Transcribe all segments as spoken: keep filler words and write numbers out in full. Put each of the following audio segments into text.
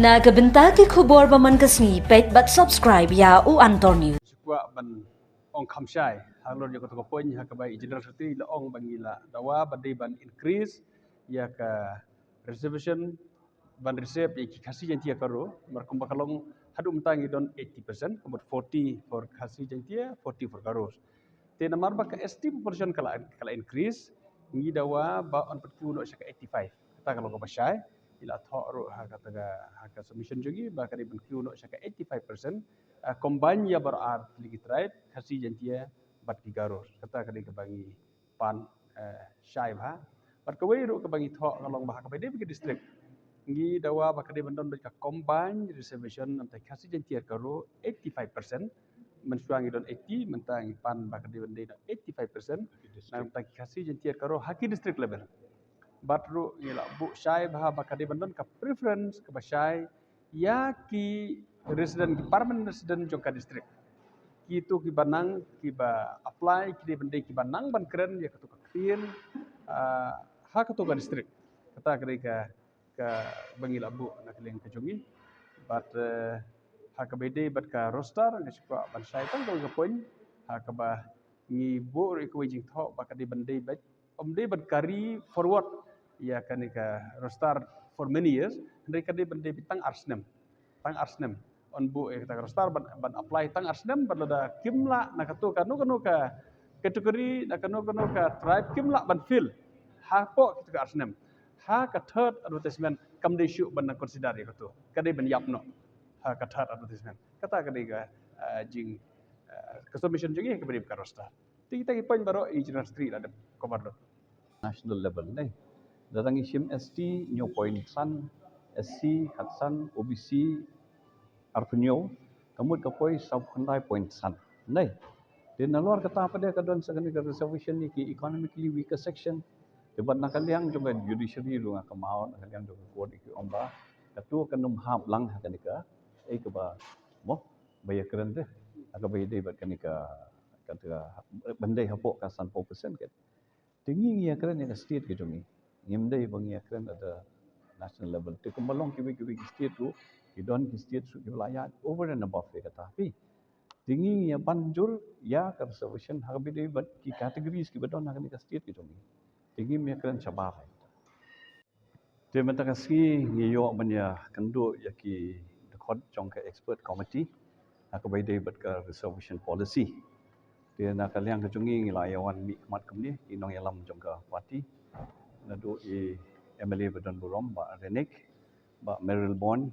Na ka bynta ki khubor ba man ka sngi, peit bad subscribe ïa U Antor News. Shu kwah ban ong kham shai halor ïa kata ka point ha kaba i General Secretary la ong ba ngi la dawa ba dei ban increase ïa ka reservation ban reserve ïa ki Khasi Jaintia Garo, namar kumba ka long haduh mynta ngi don eighty percent, ka mut forty for Khasi Jaintia, forty for Garos. Te namar ba ka S T population ka la, ka la increase, ngi dawa ba yn pynkiew noh sha ka eighty-five. Kata ka long kaba shai, ngi la thoh ruh ha kata ka, ha ka submission jong ngi ba ka dei pynkiew noh sha ka eighty-five percent, ah, combine ïa baroh ar tylli ki tribe, Khasi, Jaintia bad ki Garo. Kata ka dei kaba ngi pan, eh, shai bha. Bad kawei ruh kaba ngi thoh ka long ba ha kaba dei ba ki district, ngi dawa ba ka dei ban don bad ka combined reservation, namar Khasi, Jaintia, Garo eighty-five percent. Mynshuwa ngi don eighty, mynta ngi pan ba ka dei ban dei eighty-five percent. Namar Khasi, Jaintia, Garo ha ki district level. Bad ruh ngi la buh shai bha ba ka dei ban don ka preference kaba shai ïa ki resident, ki permanent resident jong ka district. Kito kiba nang, kiba apply, ki dei ban dei kiba nang ban kren ïa kato ka ktien, ah, ha kato ka district. Kata ka dei ka, kaba ngi la buh na ka liang ka jong ngi. Bad, eh, ha kaba dei bad ka roster, nga shu kwah ban shai tang kawei ka point ha kaba ngi buh ruh ïa kawei jingthoh ba ka dei ban dei bad, ym dei ban carry forward ïa kane ka roster for many years, hynrei ka dei ban dei beit tang ar snem. Tang ar snem. Yn buh ïa kata ka roster ban, ban apply tang ar snem, bad lada kim lah na kato kano kano ka category, na kano kano ka tribe kim lah ban fill hapoh kito ka ar snem, ha ka third advertisement kam dei shuh ban consider ïa kato. Ka dei ban ïap noh ha ka third advertisement. Kata ka dei ka, eh, jing, eh, ka submission jong ngi ha kaba dei ka roster. Te kita ki point baroh i General Secretary la dep cover lut. National level, ne. Lada ngi shim S T hynñiew point san, S C khatsan, O B C arphew hynñiew, ka mut ka poi sawphew khyndai point san, ne. Te nalor kata pat de ka don sa kane ka reservation ïa ki economically weaker section. Te bad na ka liang jong ka judiciary ruh nga kynmaw, na ka liang jong ka court ki ong ba kato kan ym hap lang ha kane ka, eh, kaba, mo, ba ïakren de ha kaba ïadei bad kane ka, kata ka ban dei hapoh ka sanphew percent ka. Te ngi ngi ïakren ïa ka state ka jong ngi. Ngim dei ba ngi ïakren at the national level. Te kumba long kiwei kiwei ki state ruh, ki don ki state ruh kiba la ïaid over and above ïa kata. Phi, te ngi ngi ïa ban jur ïa ka reservation ha kaba ïadei bad ki categories kiba don ha kane ka state ka jong ngi. Te ngim ïakren shabar. Te mynta ka sngi ngi ïoh ban ïakynduh ïa ki dkhot jong ka expert committee ha kaba ïadei bad ka reservation policy. Te na ka liang ka jong ngi ngi la ïa wan mih khmat kumne ki nongïalam jong ka party, naduh i M L A ba don burom Bah Renick, Bah Mayralborn,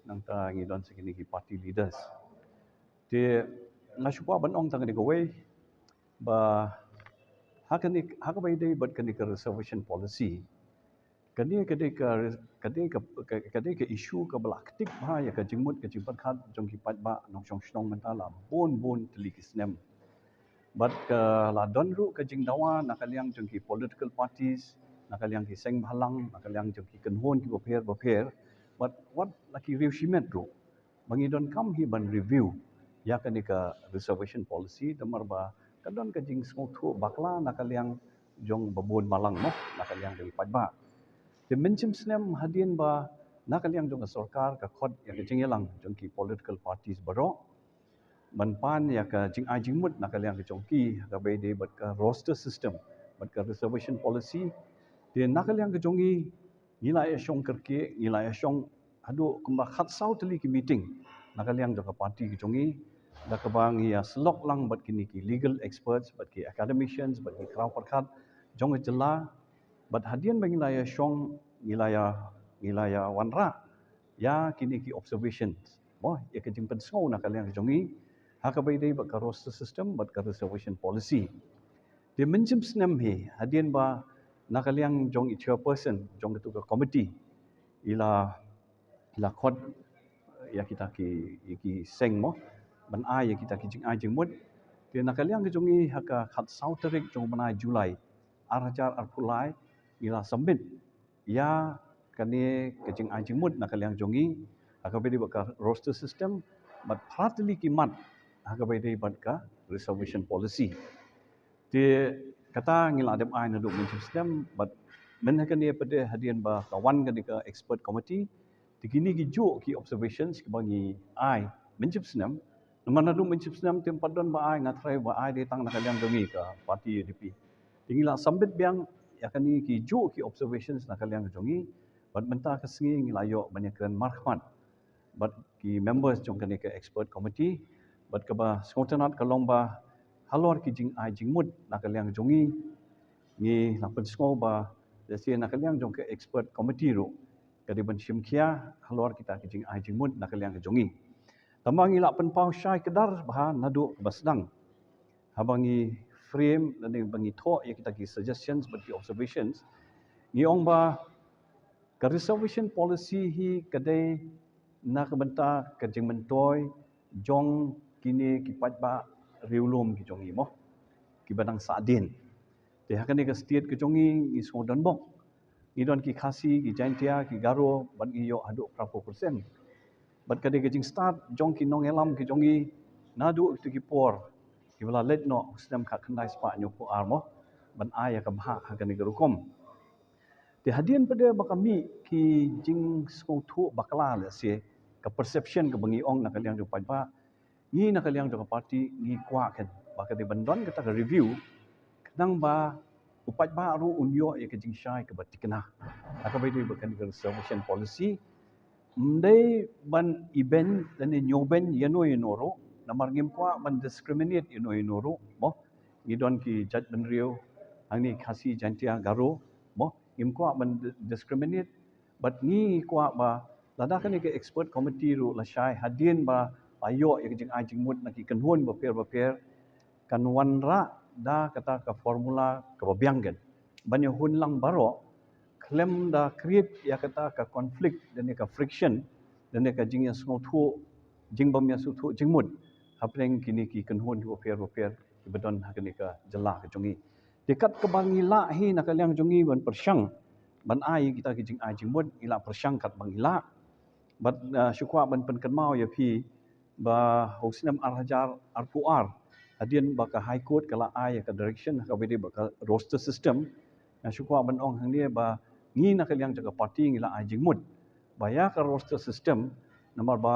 nangta ngi don sa kine ki party leaders. Te nga shu kwah ban ong tang kane kawei ba ha kane, ha kaba ïadei bad kane ka reservation policy, kane ka dei ka, ka dei ka, ka, ka dei ka issue kaba la ktik bha ïa ka jingmut ka jingpyrkhat jong ki paidbah nongshong shnong mynta la bun bun tylli ki snem. Bad ka la don ruh ka jingdawa na ka liang jong ki political parties, na ka liang ki seng bhalang, na ka liang jong ki kynhun kiba pher ba pher. Bad wat la ki riew shimet ruh ba ngi donkam hi ban review ïa kane ka reservation policy, namar ba ka don ka jingsngewthuh bakla na ka liang jong ba bun balang, mo, na ka liang jong ki paidbah. Te mynshem snem hadien ba na ka liang jong ka sorkar ka khot ïa ka jingïalang jong ki political parties baroh ban pan ïa ka jingai jingmut na ka liang ka jong ki ha kaba ïadei bad ka roster system bad ka reservation policy. Te na ka liang ka jong ngi, ngi la ïa shong kyrkieh, ngi la ïa shong haduh kumba khatsaw tylli ki meeting na ka liang jong ka party ka jong ngi, da kaba ngi ïa syllok lang bad kine ki legal experts, bad ki academicians, bad ki khraw pyrkhat jong ka jylla. Bad hadien ba ngi la ïa shong, ngi la ïa, ngi la ïa wanrah ïa kine ki observations, mo, ïa ka jingpynsngew na ka liang ka jong ngi ha kaba ïadei bad ka roster system bad ka reservation policy. Te mynshem snem hi hadien ba na ka liang jong i chairperson jong katu ka committee i la, i la khot ïa kita ki, ïa ki seng, mo, ban ai ïa kita ki jingai jingmut. Te na ka liang ka jong ngi ha ka khatsaw tarik jong u bnai July ar hajar arphew lai ngi la submit ïa kane ka jingai jingmut na ka liang jong ngi ha kaba ïadei bad ka roster system bad phra tylli ki mat ha kaba ïadei bad ka reservation policy. Te kata ngi la dep ai naduh mynshem snem bad mynta kane pat de hadien ba ka wan kane ka expert committee, Te kine ki juh ki observations kiba ngi ai mynjip snem. Namar naduh mynjip snem te ym pat don ba ai, nga tharai ba ai dei tang na ka liang jong ngi ka party U D P. Te ngi la submit biang ïa kane ki juh ki observations na ka liang jong ngi. Bad mynta ka sngi ngi la ïoh ban ïakren markhmat bad ki members jong kane ka expert committee, bad kaba sngewtynnat ka long ba halor ki jingai jingmut na ka liang jong ngi, ngi la pynsngew ba lehse na ka liang jong ka expert committee ruh ka dei ban shim khia halor kita ki jingai jingmut na ka liang jong ngi. Tangba ngi la pynpaw shai kdar bha naduh kaba sdang haba ngi frame lane ba ngi thoh ïa kita ki suggestions bad ki observations. Ngi ong ba ka reservation policy hi ka dei na ka bynta ka jingmyntoi jong kine ki paidbah riewlum ki jong ngi mo, kiba dang sahdien. Te ha kane ka state ka jong ngi, ngi sngewdon bok, ngi don ki Khasi, ki Jaintia, ki Garo, bad ngi ïoh haduh phra phew percent. Bad ka dei ka jingstad jong ki nongïalam ki jong ngi naduh kito ki por kiba la leit noh u snem khatkhyndai spah hynñiewphew ar mo, ban ai ïa ka bhah ha kane ka rukom. Te hadien pat de ba ka mih ki jingsngewthuh bakla, lehse ka perception kaba ngi ong na ka liang jong paidbah, ngi na ka liang jong ka party ngi kwah kan ba ka dei ban don kata ka review, khnang ba u paidbah ruh un ïoh ïa ka jingshai kaba thikna ha kaba ïadei bad kane ka reservation policy. Ym dei ban ibeiñ lane ñiewbeiñ ïano ïano ruh, namar ngim kwah ban discriminate ïano ïano ruh mo. Ngi don ki jaitbynriew hangne, Khasi, Jaintia, Garo mo, ngim kwah ban di-, discriminate. Bad ngi kwah ba lada kane ka expert committee ruh la shai hadien ba la ïoh ïa ka jingai jingmut na ki kynhun bapher bapher, kan wanrah da kata ka formula kaba biang kan ban ïahun lang baroh, khlem da create ïa kata ka conflict lane ka friction lane ka jingïasngewthuh, jingbym ïasngewthuh jingmut hapdeng kine ki kynhun bapher bapher kiba don ha kane ka jylla ka jong ngi. Te kat kaba ngi lah hi na ka liang jong ngi ban pyrshang ban ai kita ki jingai jingmut, ngi la pyrshang kat ba ngi lah. Bad, ah, shu kwah ban pynkynmaw ïa phi ba ha u snem ar hajar arphew ar, hadien ba ka High Court ka la ai ïa ka direction ha kaba ïadei bad ka roster system, nga shu kwah ban ong hangne ba ngi na ka liang jong ka party ngi la ai jingmut ba ïa ka roster system, namar ba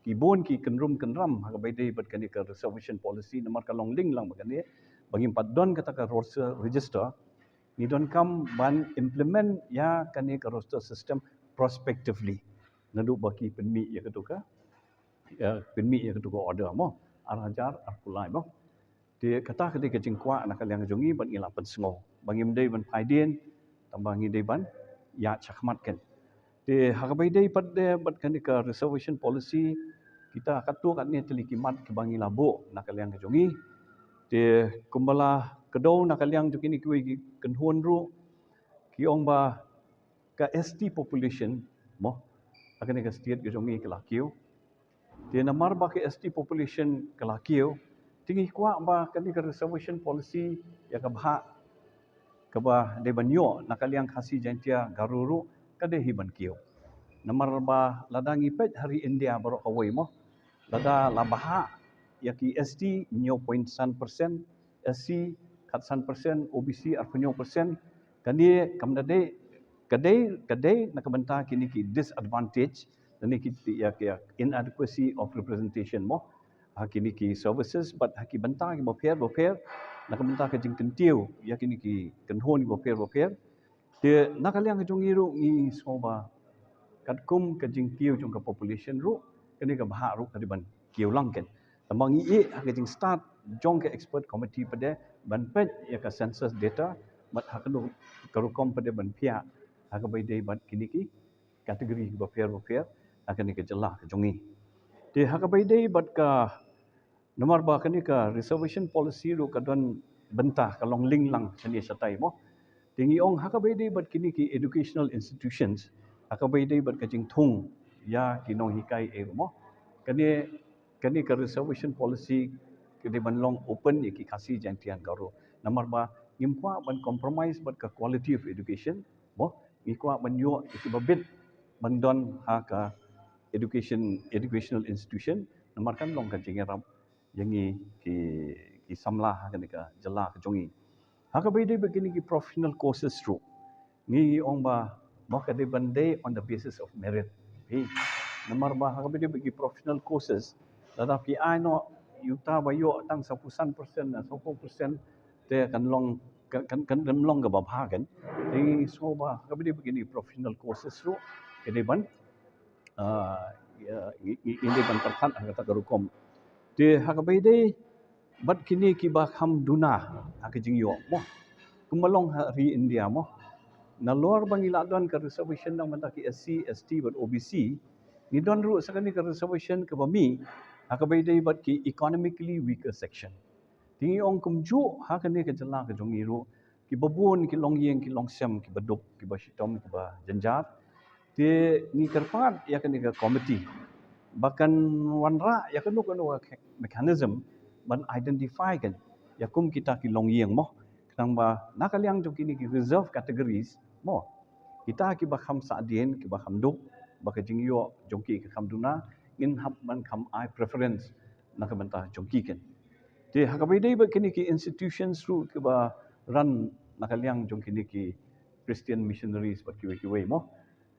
ki bun ki kynrum kynram ha kaba ïadei bad kane ka reservation policy, namar ka long linklang bad kane, ba ngim pat don kata ka roster register, ngi donkam ban implement ïa kane ka roster system prospectively naduh ba ki pynmih ïa katu ka, ïa, pynmih ïa katu ka order mo, ar hajar arphew lai mo. Te kata ka dei ka jingkwah na ka liang jong ngi bad ngi la pynsngew ba ngim dei ban phai dien, tangba ngi dei ban ïaid shakhmat kan. Te ha kaba ïadei pat de bad kane ka reservation policy, kita katto katne tylli ki mat kiba ngi la buh na ka liang ka jong ngi. Te kumba la kdew na ka liang jong kine kiwei ki kynhun ruh, ki ong ba ka S T population mo ha kane ka state ka jong ngi ka la kiew. Te namar ba ka S T population ka la kiew, te ngi kwah ba kane ka reservation policy ïa ka bhah kaba dei ban ïoh na ka liang Khasi, Jaintia, Garo ruh ka dei hi ban kiew. Namar ba lada ngi peit ha ri India baroh kawei mo, lada la bhah ïa ki S T hynñiew point san percent, S C khatsan percent, O B C arphew hynñiew percent, kane kam da dei, ka dei, ka dei na ka bynta kine ki disadvantage, kine ki, ïa, ïa, inadequacy of representation mo ha kine ki services bad ha ki bynta kiba pher bapher, na ka bynta ka jingkyntiew ïa kine ki kynhun kiba pher bapher. Te na ka liang ka jong ngi ruh ngi sngew ba katkum ka jingkiew jong ka population ruh, kane ka bhah ruh ka dei ban kiew lang kan. Tangba ngi ïeh ha ka jingstad jong ka expert committee pat de ban peit ïa ka census data bad ha kano ka rukom pat de ban phiah ha kaba ïadei bad kine ki category kiba pher bapher ha kane ka jylla ka jong ngi. Te ha kaba ïadei bad ka, namar ba kane ka reservation policy ruh ka don bynta, ka long linklang shane shatai mo. Te ngi ong ha kaba ïadei bad kine ki educational institutions, ha kaba ïadei bad ka jingthung ïa ki nonghikai ei ruh mo, kane, kane ka reservation policy ka dei ban long open ïa ki Khasi, Jaintia, Garo. Namar ba ngim kwah ban compromise bad ka quality of education mo, ngi kwah ban ïoh ïa kiba bit ban don ha ka education, educational institution, namar kan long ka jingïarap ïa ngi ki, ki samla ha kane ka jylla ka jong ngi. Ha kaba ïadei bad kine ki professional courses ruh, ngi ong ba mo ka dei ban dei on the basis of merit. Hi, namar ba ha kaba ïadei bad ki professional courses, lada phi ai noh ïa uta ba ïoh tang saphew san percent ne saphew percent, te kan long, kan, kan, kan, kan long kaba bha kan. Te ngi sngew ba ha kaba ïadei bad kine professional courses ruh, ka dei ban, ah, ïa, ngi, ngi, ngi dei ban pyrkhat ha kata ka rukom. Te ha kaba ïadei bad kine kiba kham duna ha ka jingïoh mo, kumba long ha ri India mo, nalor ba ngi la don ka reservation na ka bynta ki S C, S T bad O B C, ngi don ruh sa kane ka reservation kaba mih ha kaba ïadei bad ki economically weaker section. Te ngi ong kumjuh ha kane ka jylla ka jong ngi ruh, kiba bun ki longïing ki longsem, kiba duk, kiba shitom, kiba jynjar. Te ngi kyrpad ïa kane ka committee ba kan wanrah ïa kano kano ka mechanism ban identify kan ïa kum kita ki longïing mo, khnang ba na ka liang jong kine ki reserve categories mo, kita kiba kham sahdien, kiba kham duk, ba ka jingïoh jong ki ka kham duna, ngin hap ban kham ai preference na ka bynta jong ki kan. Te ha kaba ïadei bad kine ki institutions ruh kiba run na ka liang jong kine ki Christian missionaries bad kiwei kiwei mo,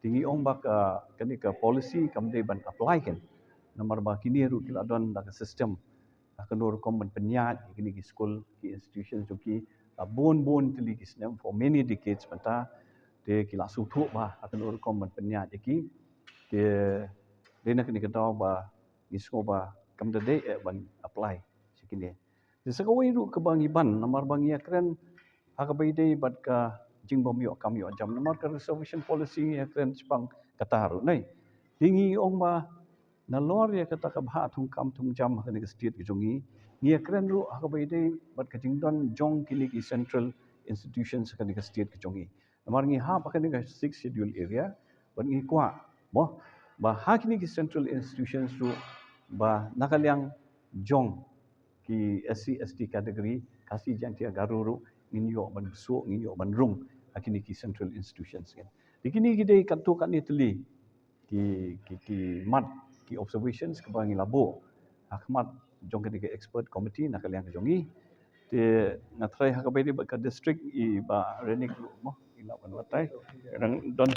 te ngi ong ba ka, kane ka policy kam dei ban apply kan. Namar ba kine ruh ki la don da ka system ha kano rukom ban pynïaid ïa kine ki skul, ki institutions jong ki, la bun bun tylli ki snem, for many decades mynta. Te ki la sngewthuh ba ha kano rukom ban pynïaid ïa ki. Te dei na kane ka daw ba ngi sngew ba kam da dei eh ban apply sha kine. Te sa kawei ruh kaba ngi ban, namar ba ngi ïakren ha kaba ïadei bad ka jingbym ïoh kam ïoh jam, namar ka reservation policy ngi ïakren shaphang kata ruh nai. Te ngi ong ba nalor ïa kata ka bhah thungkam thungjam ha kane ka state ka jong ngi, ngi ïakren ruh ha kaba ïadei bad ka jingdon jong kine ki central institutions ha kane ka state ka jong ngi. Namar ngi hap ha kane ka Sixth Schedule area, bad ngi kwah mo ba ha kine ki central institutions ruh, ba na ka liang jong ki S C, S T category, Khasi, Jaiñtia, Garo ruh, ngin ïoh ban bsuh, ngin ïoh ban rung ha kine ki central institutions kan. Te kine ki dei katto katne tylli ki, ki, ki mat, ki observations kaba ngi la buh ha khmat jong kane ka expert committee na ka liang ka jong ngi. Te nga tharai ha kaba ïadei bad ka district, i Bah Renik ruh mo, i lah ban batai. Dang don